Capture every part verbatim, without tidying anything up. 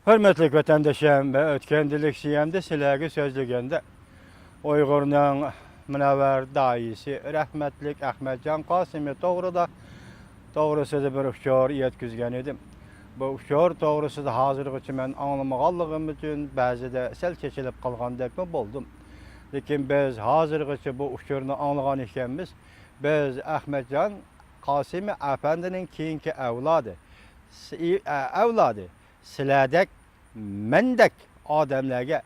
ھۆرمەتلىك ۋەتەندىشىم، مەن ئۆتكەندىلىك سىيەمدە سىلەرگە سۆزلىگەندە، ئۇيغۇرنىڭ مۇنەۋۋەر داھىيسى رەھمەتلىك ئەخمەتجان قاسىمى توغرىدا، توغرىسىدا بىر ئۇچۇر يەتكۈزگەن ئىدىم. بۇ ئۇچۇر توغرىسىدا ھازىرغىچە مەن ئاڭلىمىغانلىقىم ئۈچۈن بەزىدە سەل چېچىلىپ قالغاندەكمۇ بولدۇم. لېكىن بىز ھازىرغىچە بۇ ئۇچۇرنى ئاڭلىغان ئىكەنمىز. بىز ئەخمەتجان قاسىمى ئەپەندىنىڭ كېيىنكى ئەۋلادى، س-، ئەۋلادى، سىلەردەك، مەندەك ئادەملەرگە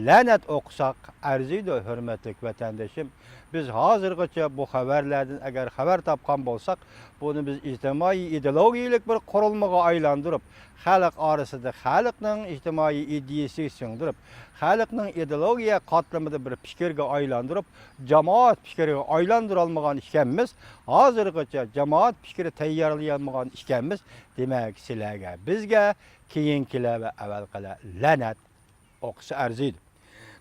لەنەت ئوقۇساق ئەرزىيدۇ، ھۆرمەتلىك ۋەتەندىشىم. بىز ھازىرغىچە بۇ خەۋەرلەردىن ئەگەر خەۋەر تاپقان بولساق، بۇنى بىز ئىجتىمائىي ئىدېئولوگىيەلىك بىر قۇرۇلمىغا ئايلاندۇرۇپ، خەلق ئارىسىدا خەلقنىڭ ئىجتىمائىي ئىدىيىسىگە سىڭدۈرۈپ، خەلقنىڭ ئىدېئولوگىيە قاتلىمىدا بىر پىكىرگە ئايلاندۇرۇپ، جامائەت پىكرىگە ئايلاندۇرالمىغان ئىكەنمىز. ھازىرغىچە جامائەت پىكرى تەييارلىيالمىغان ئىكەنمىز. دېمەك، سىلەرگە، بىزگە، كېيىنكىلەر ۋە ئەۋەلقىلەر لەنەت ئوقۇسا ئەرزىيدۇ.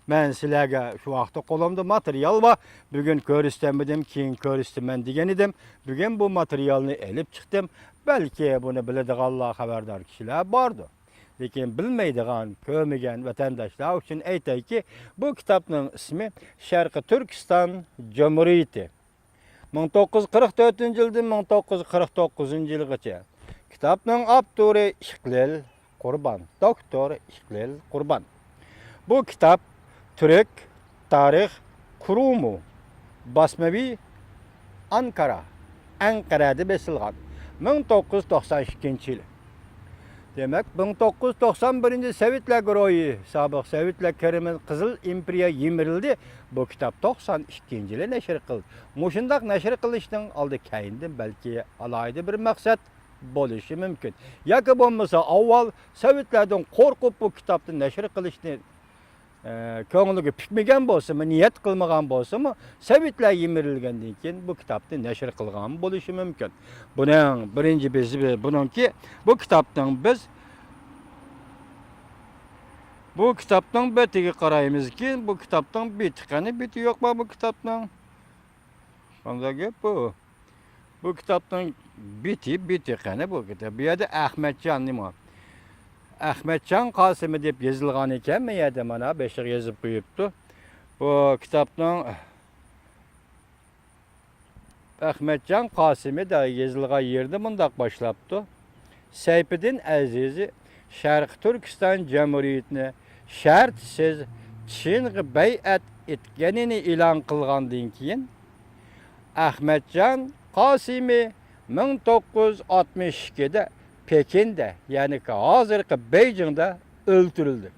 مەن سىلەرگە شۇ ۋاقىتتا قولۇمدا ماتېرىيال بار. بۈگۈن كۆرسىتەلمىدىم، كېيىن كۆرسىتىمەن دېگەن ئىدىم. بۈگۈن بۇ ماتېرىيالنى ئېلىپ چىقتىم. بەلكى بۇنى بىلىدىغانلار، خەۋەردار كىشىلەر باردۇ. لېكىن بىلمەيدىغان، كۆرمىگەن ۋەتەنداشلار ئۈچۈن ئېيتايكى، بۇ كىتابنىڭ ئىسمى شەرقىي تۈركىستان جۇمھۇرىيىتى. مىڭ توققۇز يۈز قىرىق تۆتىنچى يىلدىن مىڭ توققۇز يۈز قىرىق توققۇزىنچى يىلغىچە. كىتابنىڭ ئاپتورى ئىقلىل قۇربان، دوكتور ئىقلىل قۇربان. بۇ كىتاب تۈرك تارىخ كۇرۇمۇ، باسمىۋى ئانكارا، ئەنقەرەدە بېسىلغان، مىڭ توققۇز يۈز توقسان ئىككىنچى يىل. دېمەك، مىڭ توققۇز يۈز توقسان بىرىنچى سوۋېتلەر گۇرۇھى، سابىق سوۋېتلەر كىرىمى، قىزىل ئىمپېرىيە يىمىرىلدى. بۇ كىتاب توقسان ئىككىنچى يىلى نەشر قىلدى. مۇشۇنداق نەشر قىلىشنىڭ ئالدى كەينىدىن بەلكى ئالاھىدە بىر مەقسەت بولۇشى مۇمكىن. ياكى بولمىسا ئاۋۋال سوۋېتلاردىن قورقۇپ بۇ كىتابنى نەشر قىلىشنى، ئە، كۆڭلىگە پۈكمىگەن بولسىمۇ، نىيەت قىلمىغان بولسىمۇ، سوۋېتلار يىمىرىلگەندىن كېيىن بۇ كىتابنى نەشر قىلغان بولۇشى مۇمكىن. بۇنىڭ بىرىنچى بىز، بۇنىڭكى، بۇ كىتابنىڭ بىز، بۇ كىتابنىڭ بېتىگە قارايمىزكى، بۇ كىتابنىڭ بېتى قېنى؟ بېتى يوقما بۇ كىتابنىڭ؟ قانداق گەپ بۇ؟ بۇ كىتابنىڭ بېتى، بېتى قېنى بۇ كىتاب؟ بۇ يەردە ئەخمەتجان نېمە؟ ئەخمەتجان قاسىمى دەپ يېزىلغان ئىكەن، بۇ يەردە مانا بېشىغا يېزىپ قويۇپتۇ. بۇ كىتابنىڭ ئەخمەتجان قاسىمى دەپ يېزىلغان يېرىدە مۇنداق باشلاپتۇ. سەيپىدىن ئەزىزى شەرقىي تۈركىستان جۇمھۇرىيىتىنى شەرتسىز چىنغا بەيئەت ئېتكىنىنى ئېلان قىلغاندىن كېيىن، ئەخمەتجان قاسىمى مىڭ توققۇز يۈز ئاتمىش ئىككىدە پېكىندە، يەنى ھازىرقى بېيجىڭدا ئۆلتۈرۈلدى.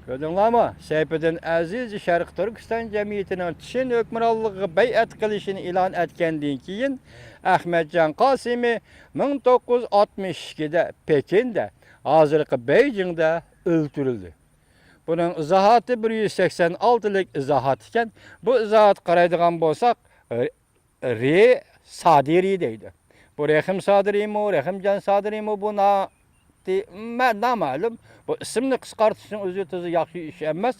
كۆردۈڭلارمۇ؟ سەيپىدىن ئەزىز شەرقىي تۈركىستان جەمئىيىتىنىڭ چىن ھۆكۈمرانلىقىغا بەيئەت قىلىشىنى ئېلان ئەتكەندىن كېيىن، ئەخمەتجان قاسىمى مىڭ توققۇز يۈز ئاتمىش ئىككىدە پېكىندە، ھازىرقى بېيجىڭدا ئۆلتۈرۈلدى. بۇنىڭ ئىزاھاتى بىر يۈز سەكسەن ئالتىلىك ئىزاھات ئىكەن. بۇ ئىزاھاتقا قارايدىغان بولساق، رى سادىرى دەيدۇ. بۇ رەھىم سادىرىمۇ، رەھىمجان سادىرىمۇ، بۇ نا-، تى-، مە-، نامەلۇم. بۇ ئىسىمنى قىسقارتىشنىڭ ئۆزى تېزى ياخشى ئىش ئەمەس.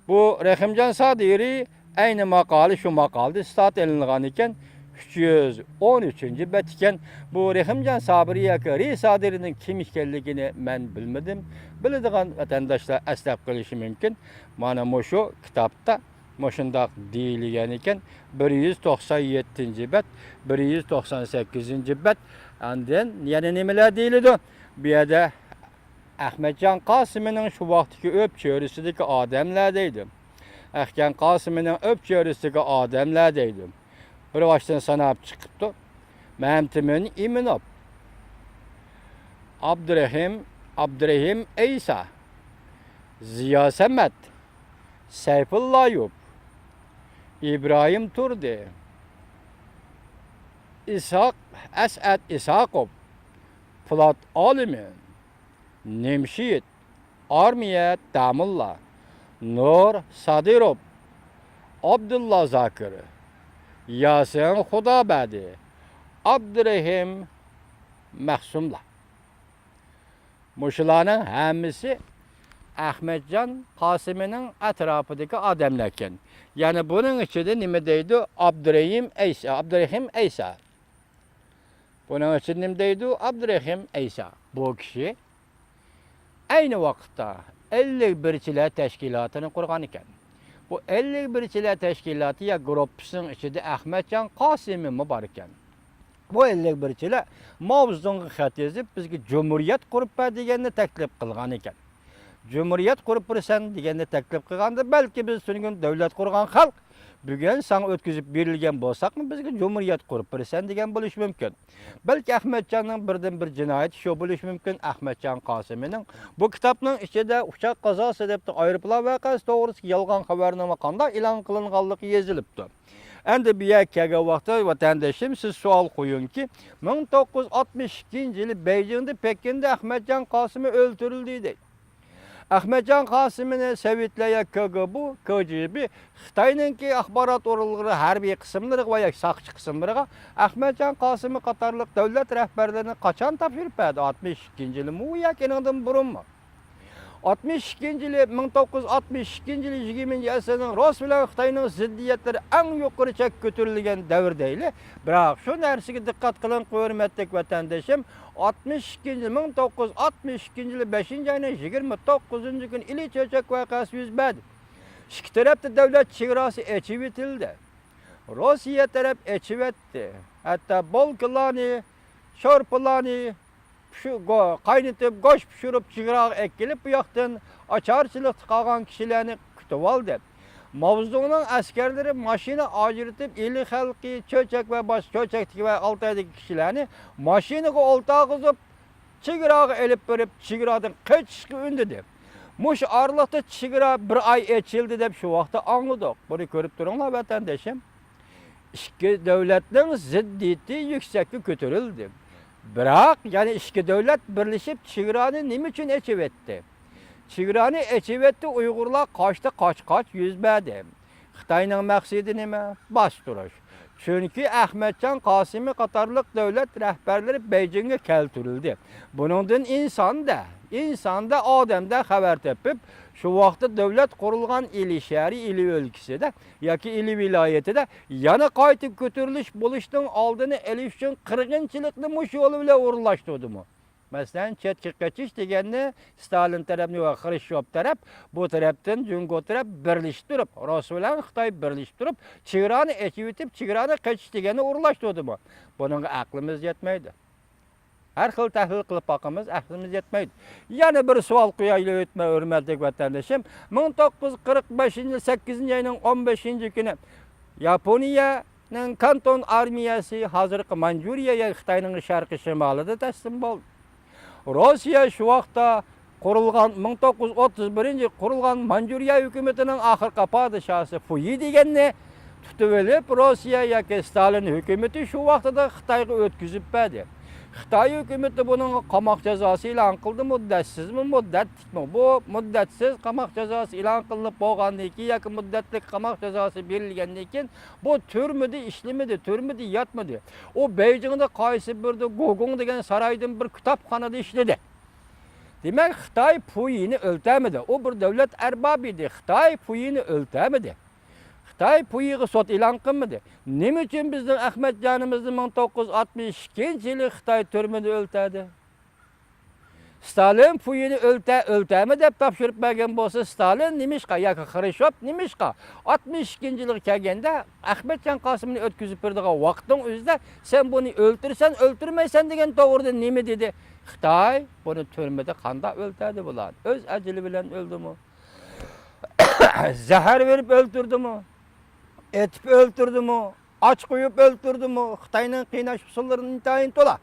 بۇ رەھىمجان سادىرى ئەينى ماقالە شۇ ماقالىدا سىتات ئېلىنغان ئىكەن. ئۈچ يۈز ئون ئۈچىنچى بەت ئىكەن. بۇ رەھىمجان سابىرى ياكى رى سادىرىنىڭ كىم ئىكەنلىكىنى مەن بىلمىدىم. بىلىدىغان ۋەتەنداشلار ئەسلەپ قېلىشى مۇمكىن. مانا مۇشۇ كىتابتا مۇشۇنداق دېيىلگەن ئىكەن، بىر يۈز توقسان يەتتىنچى بەت، بىر يۈز توقسان سەككىزىنچى بەت، ئاندىن يەنە نېمىلەر دېيىلىدۇ؟ بۇ يەردە ئەخمەتجان قاسىمىنىڭ شۇ ۋاقىتتىكى ئۆپچۆرىسىدىكى ئادەملەر دەيدۇ. ئەخمەتجان قاسىمىنىڭ ئۆپچۆرىسىدىكى ئادەملەر دەيدۇ. بىر باشتىن ساناپ چىقىپتۇ. مەمتىمىن ئىمىنوف، ئابدۇرېھىم، ئابدۇرېھىم ئەيسا، زىيا سەمەت، سەيپۇللا ئەيۇپ، ئىبراھىم تۇردى، ئىسھاق، ئەسئەت ئىسھاقوف، پولات ئالىمى، نىمشىت، ئارمىيە داموللا، نۇر سادىروف، ئابدۇللا زاكىر، ياسىن خۇدابەدى، ئابدۇرېھىم مەخسۇملار. مۇشۇلارنىڭ ھەممىسى ئەخمەتجان قاسىمىنىڭ ئەتراپىدىكى ئادەملەركەن. يەنى بۇنىڭ ئىچىدە نېمە دەيدۇ؟ ئابدۇرېھىم ئەيسا، ئابدۇرېھىم ئەيسا. بۇنىڭ ئۈچۈن نېمە دەيدۇ؟ ئابدۇرېھىم ئەيسا. بۇ كىشى ئەينى ۋاقىتتا ئەللىك بىرچىلەر تەشكىلاتىنى قۇرغان ئىكەن. بۇ ئەللىك بىرچىلەر تەشكىلاتى يا گۇرۇپپىسىنىڭ ئىچىدە ئەخمەتجان قاسىمىمۇ بار ئىكەن. بۇ ئەللىك بىرچىلەر ماۋزېدۇڭغا خەت يېزىپ، بىزگە جۇمھۇرىيەت قۇرۇپ بەر دېگەننى تەكلىپ قىلغان ئىكەن. جۇمھۇرىيەت قۇرۇپ بېرىسەن دېگەننى تەكلىپ قىلغاندا، بەلكى بىز تۈنۈگۈن دۆلەت قۇرغان خەلق، بۈگۈن ساڭا ئۆتكۈزۈپ بېرىلگەن بولساقمۇ، بىزگە جۇمھۇرىيەت قۇرۇپ بېرىسەن دېگەن بولۇشى مۇمكىن. بەلكى ئەخمەتجاننىڭ بىردىنبىر جىنايىتى شۇ بولۇشى مۇمكىن. ئەخمەتجان قاسىمىنىڭ بۇ كىتابنىڭ ئىچىدە ئۇچاق قازاسى دەپتۇ، ئايروپىلان ۋەقەسى توغرىسىدىكى يالغان خەۋەرنىڭ قانداق ئېلان قىلىنغانلىقى يېزىلىپتۇ. ئەمدى بۇ يەرگە كەلگەن ۋاقىتتا، ۋەتەندىشىم، سىز سوئال قويۇڭكى، مىڭ توققۇز يۈز ئاتمىش ئىككىنچى يىلى بېيجىڭدا، پېكىندە ئەخمەتجان قاسىمى ئۆلتۈرۈلدى دەيدۇ. ئەخمەتجان قاسىمىنى سوۋېتلەر يا كىگبې، كىجىبې خىتاينىڭكى ئاخبارات ئورۇنلىرى ھەربىي قىسىملىرىغا ۋە ياكى ساقچى قىسىملىرىغا ئەخمەتجان قاسىمى قاتارلىق دۆلەت رەھبەرلىرىنى قاچان تاپشۇرۇپ بەردى؟ ئاتمىش ئىككىنچى يىلىمۇ ياكى ئېنىڭدىن بۇرۇنمۇ؟ ئاتمىش ئىككىنچى يىلى، مىڭ توققۇز يۈز ئاتمىش ئىككىنچى يىلى يىگىرمىنچى ئەسىرنىڭ رۇس بىلەن خىتاينىڭ زىددىيەتلىرى ئەڭ يۇقىرى چەككە كۆتۈرۈلگەن دەۋر دەيلى. بىراق شۇ نەرسىگە دىققەت قىلىڭ، ھۆرمەتلىك ۋەتەندىشىم. ئاتمىش ئىككىنچى يىل، مىڭ توققۇز يۈز ئاتمىش ئىككىنچى يىلى بەشىنچى ئاينىڭ يىگىرمە توققۇزىنچى كۈنى ئىلى چۆچەك ۋەقەسى يۈز بەردى. ئىككى تەرەپتە دۆلەت چېگراسى ئېچىۋېتىلدى. روسىيە تەرەپ ئېچىۋەتتى. ھەتتا بولكىلارنى، شورپىلارنى پىشۇ-، گو-، قاينىتىپ، گۆش پىشۇرۇپ، چېگراغا ئەكېلىپ، بۇ ياقتىن ئاچارچىلىقتا قالغان كىشىلەرنى كۈتۈۋالدى. ماۋزېدۇڭنىڭ ئەسكەرلىرى ماشىنا ئاجرىتىپ، ئىلى خەلقى، چۆچەك ۋە باشقا چۆچەكتىكى ۋە ئالتايدىكى كىشىلەرنى ماشىنىغا ئولتۇرغۇزۇپ، چېگراغا ئېلىپ بېرىپ، چېگرادىن قېچىشقا ئۈندىدى. مۇشۇ ئارىلىقتا چېگرا بىر ئاي ئېچىلدى دەپ شۇ ۋاقىتتا ئاڭلىدۇق. بۇنى كۆرۈپ تۇرۇڭلار، ۋەتەندىشىم. ئىككى دۆلەتنىڭ زىددىيىتى يۈكسەككە كۆتۈرۈلدى. بىراق، يەنە ئىككى دۆلەت بىرلىشىپ چېگرانى نېمە ئۈچۈن ئېچىۋەتتى؟ چېگرانى ئېچىۋەتتى، ئۇيغۇرلار قاچتى، قاچ-قاچ يۈز بەردى. خىتاينىڭ مەقسىتى نېمە؟ باستۇرۇش. چۈنكى ئەخمەتجان قاسىمى قاتارلىق دۆلەت رەھبەرلىرى بېيجىڭغا كەلتۈرۈلدى. بۇنىڭدىن ئىنساندا، ئىنساندا، ئادەمدە خەۋەر تېپىپ، شۇ ۋاقىتتا دۆلەت قۇرۇلغان ئىلى شەھىرى، ئىلى ئۆلكىسىدە ياكى ئىلى ۋىلايىتىدە يەنە قايتا كۆتۈرۈلۈش بولۇشنىڭ ئالدىنى ئېلىش ئۈچۈن قىرغىنچىلىقنى مۇشۇ يول بىلەن ئورۇنلاشتۇردىمۇ؟ مەسىلەن، چەتكە قېچىش دېگەننى ستالىن تەرەپنى ۋە خرۇشچوف تەرەپ، بۇ تەرەپتىن جۇڭگو تەرەپ بىرلىشىپ تۇرۇپ، روس بىلەن خىتاي بىرلىشىپ تۇرۇپ، چېگرانى ئېچىۋېتىپ، چېگرانى قېچىش دېگەننى ئورۇنلاشتۇردىمۇ؟ بۇنىڭغا ئەقلىمىز يەتمەيدۇ. ھەر خىل تەھلىل قىلىپ باقىمىز، ئەقلىمىز يەتمەيدۇ. يەنە بىر سوئال قويايلى، ھۆرمەتلىك ۋەتەندىشىم. مىڭ توققۇز يۈز قىرىق بەشىنچى يىل سەككىزىنچى ئاينىڭ ئون بەشىنچى كۈنى ياپونىيەنىڭ كانتون ئارمىيەسى ھازىرقى مانجۇرىيە، يەنى خىتاينىڭ شەرقىي شىمالىدا تەسلىم بولدى. روسىيە شۇ ۋاقىتتا قۇرۇلغان، مىڭ توققۇز يۈز ئوتتۇز بىرىنچى يىل قۇرۇلغان مانجۇرىيە ھۆكۈمىتىنىڭ ئاخىرقى پادىشاھسى فۇيى دېگەننى تۇتۇۋېلىپ، روسىيە ياكى ستالىن ھۆكۈمىتى شۇ ۋاقتىدا خىتايغا ئۆتكۈزۈپ بەردى. خىتاي ھۆكۈمىتى بۇنىڭغا قاماق جازاسى ئېلان قىلدى. مۇددەتسىزمۇ، مۇددەتلىكمۇ؟ بۇ مۇددەتسىز قاماق جازاسى ئېلان قىلىنىپ بولغاندىن كېيىن ياكى مۇددەتلىك قاماق جازاسى بېرىلگەندىن كېيىن بۇ تۈرمىدە ئىشلىمىدى، تۈرمىدە ياتمىدى. ئۇ بېيجىڭدا قايسى بىردە گوگۇڭ دېگەن سارايدىن بىر كىتابخانىدا ئىشلىدى. دېمەك، خىتاي فۇيىنى ئۆلتەرمىدى. ئۇ بىر دۆلەت ئەربابى ئىدى. خىتاي فۇيىنى ئۆلتەرمىدى. خىتاي فۇيىغا سوت ئېلان قىلمىدى. نېمە ئۈچۈن بىزنىڭ ئەخمەتجانىمىزنى مىڭ توققۇز يۈز ئاتمىش ئىككىنچى يىلى خىتاي تۈرمىدە ئۆلتەردى؟ ستالىن فۇيىنى ئۆلتە-، ئۆلتەرمە دەپ تاپشۇرۇپ بەرگەن بولسا، ستالىن نېمىشقا ياكى خرۇشچوف نېمىشقا ئاتمىش ئىككىنچى يىلغا كەلگەندە ئەخمەتجان قاسىمنى ئۆتكۈزۈپ بېرىدىغان ۋاقىتنىڭ ئۆزىدە سەن بۇنى ئۆلتۈرىسەن، ئۆلتۈرمەيسەن دېگەن توغرىدا نېمە دېدى؟ خىتاي بۇنى تۈرمىدە قانداق ئۆلتەردى بۇلار؟ ئۆز ئەجىلى بىلەن ئۆلدىمۇ؟ زەھەر بېرىپ ئۆلتۈردىمۇ؟ ئېتىپ ئۆلتۈردىمۇ؟ ئاچ قويۇپ ئۆلتۈردىمۇ؟ خىتاينىڭ قىيناش ئۇسۇللىرى ئىنتايىن تولا.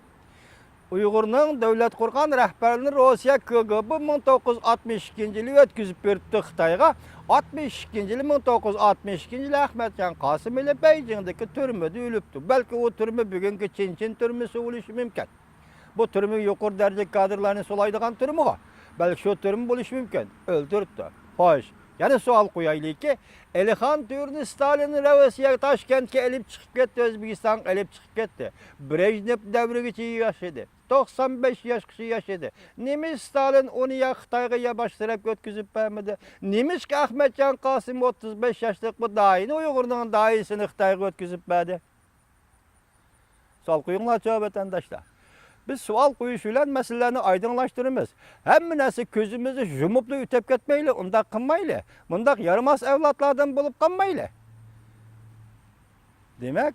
ئۇيغۇرنىڭ دۆلەت قۇرغان رەھبەرلىرىنى روسىيە كىگبې مىڭ توققۇز يۈز ئاتمىش ئىككىنچى يىلى ئۆتكۈزۈپ بېرىپتۇ خىتايغا. ئاتمىش ئىككىنچى يىلى، مىڭ توققۇز يۈز ئاتمىش ئىككىنچى يىلى ئەخمەتجان قاسىم ئېلى بېيجىڭدىكى تۈرمىدە ئۆلۈپتۇ. بەلكى ئۇ تۈرمە بۈگۈنكى چىنچىن تۈرمىسى بولۇشى مۇمكىن. بۇ تۈرمە يۇقىرى دەرىجىلىك كادىرلارنى سولايدىغان تۈرمىغۇ. بەلكى شۇ تۈرمە بولۇشى مۇمكىن. ئۆلتۈرۈپتۇ. خوش، يەنە سوئال قويايلىكى، ئېلىخان تۆرىنى ستالىن روسىيەگە، تاشكەنتكە ئېلىپ چىقىپ كەتتى، ئۆزبېكىستانغا ئېلىپ چىقىپ كەتتى. برېژنېف دەۋرىگىچە ياشىدى. توقسان بەش ياشقىچە ياشىدى. نېمىش ستالىن ئۇنى يا خىتايغا، يا باشقا تەرەپكە ئۆتكۈزۈپ بەرمىدى؟ نېمىشقا ئەخمەتجان قاسىم ئوتتۇز بەش ياشلىق بۇ داھىينى، ئۇيغۇرنىڭ داھىيسىنى خىتايغا ئۆتكۈزۈپ بەردى؟ سوئال قويۇڭلارچۇ، ۋەتەنداشلار. بىز سوئال قويۇش بىلەن مەسىلىلەرنى ئايدىڭلاشتۇرىمىز. ھەممە نەرسە كۆزىمىزنى يۇمۇپلا ئۆتۈپ كەتمەيلى، ئۇنداق قىلمايلى. مۇنداق يارىماس ئەۋلادلاردىن بولۇپ قالمايلى. دېمەك،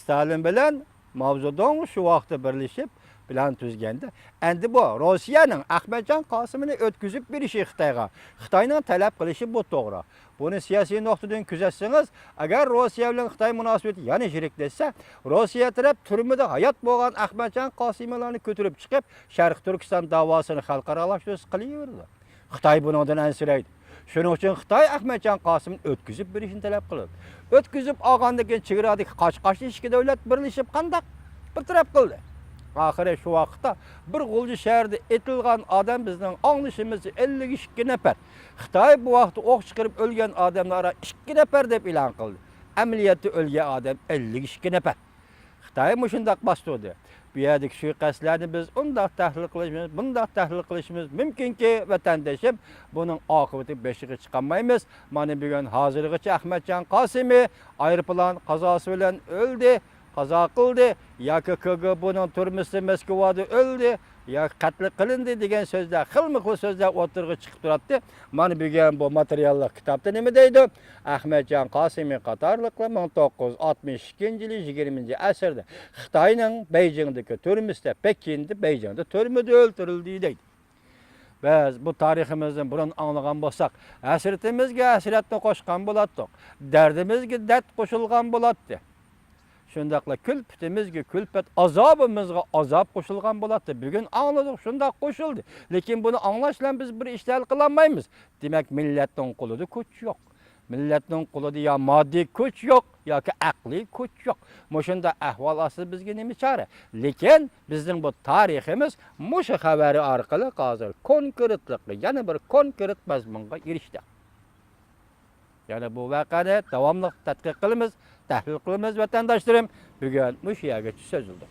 ستالىن بىلەن ماۋزېدۇڭ شۇ ۋاقىتتا بىرلىشىپ پىلان تۈزگەندە، ئەمدى بۇ روسىيەنىڭ ئەخمەتجان قاسىمىنى ئۆتكۈزۈپ بېرىشى خىتايغا، خىتاينىڭ تەلەپ قىلىشى بۇ توغرا. بۇنى سىياسىي نۇقتىدىن كۆزەتسىڭىز، ئەگەر روسىيە بىلەن خىتاي مۇناسىۋىتى يەنە يىرىكلەشسە، روسىيە تەرەپ تۈرمىدە ھايات بولغان ئەخمەتجان قاسىملارنى كۆتۈرۈپ چىقىپ، شەرقىي تۈركىستان داۋاسىنى خەلقئارالاشتۇرسا قىلىۋېرىدۇ. خىتاي بۇنىڭدىن ئەنسىرەيدۇ. شۇنىڭ ئۈچۈن خىتاي ئەخمەتجان قاسىمنى ئۆتكۈزۈپ بېرىشنى تەلەپ قىلىدۇ. ئۆتكۈزۈپ ئالغاندىن كېيىن چېگرادىكى قاچ-قاچنى ئىككى دۆلەت بىرلىشىپ قانداق بىر تەرەپ قىلدى. ئاخىرى شۇ ۋاقىتتا بىر غۇلجا شەھىرىدە ئېتىلغان ئادەم بىزنىڭ ئاڭلىشىمىزچە ئەللىك ئىككى نەپەر. خىتاي بۇ ۋاقىتتا ئوق چىقىرىپ ئۆلگەن ئادەملەر ئارا ئىككى نەپەر دەپ ئېلان قىلدى. ئەمەلىيەتتە ئۆلگەن ئادەم ئەللىك ئىككى نەپەر. خىتاي مۇشۇنداق باستۇردى. بۇ يەردىكى سۇيىقەستلەرنى بىز ئۇنداق تەھلىل قىلىشىمىز، بۇنداق تەھلىل قىلىشىمىز مۇمكىنكى، ۋەتەندىشىم، بۇنىڭ ئاقىۋىتى بېشىغا چىقالمايمىز. مانا بۈگۈن ھازىرغىچە ئەخمەتجان قاسىمى ئايروپىلان قازاسى بىلەن ئۆلدى، قازا قىلدى ياكى كىگبنىڭ تۈرمىسىدە موسكۋادا ئۆلدى ياكى قەتل قىلىندى دېگەن سۆزلەر، خىلمۇ خىل سۆزلەر ئوتتۇرىغا چىقىپ تۇراتتى. مانا بۈگۈن بۇ ماتېرىياللىق كىتابتا نېمە دەيدۇ؟ ئەخمەتجان قاسىمى قاتارلىقلار مىڭ توققۇز يۈز ئاتمىش ئىككىنچى يىلى يىگىرمىنچى ئەسىردە خىتاينىڭ بېيجىڭدىكى تۈرمىسىدە، پېكىندە، بېيجىڭدا تۈرمىدە ئۆلتۈرۈلدى دەيدۇ. بىز بۇ تارىخىمىزنى بۇرۇن ئاڭلىغان بولساق، ھەسرىتىمىزگە ھەسرەتنى قوشقان بولاتتۇق، دەردىمىزگە دەرد قوشۇلغان بولاتتى. شۇنداقلا كۈلپىتىمىزگە كۈلپەت، ئازابىمىزغا ئازاب قوشۇلغان بولاتتى. بۈگۈن ئاڭلىدۇق، شۇنداق قوشۇلدى. لېكىن بۇنى ئاڭلاش بىلەن بىز بىر ئىشنى ھەل قىلالمايمىز. دېمەك، مىللەتنىڭ قولىدا كۈچ يوق. مىللەتنىڭ قولىدا يا ماددىي كۈچ يوق، ياكى ئەقلىي كۈچ يوق. مۇشۇنداق ئەھۋال ئاستىدا بىزگە نېمە چارە؟ لېكىن بىزنىڭ بۇ تارىخىمىز مۇشۇ خەۋەر ئارقىلىق ھازىر كونكرېتلىققا، يەنە بىر كونكرېت مەزمۇنغا ئېرىشتى. يەنە بۇ ۋەقەنى داۋاملىق تەتقىق قىلىمىز، تەھلىل قىلىمىز، ۋەتەنداشلىرىم. بۈگۈن مۇشۇ يەرگىچە سۆزلىدۇق.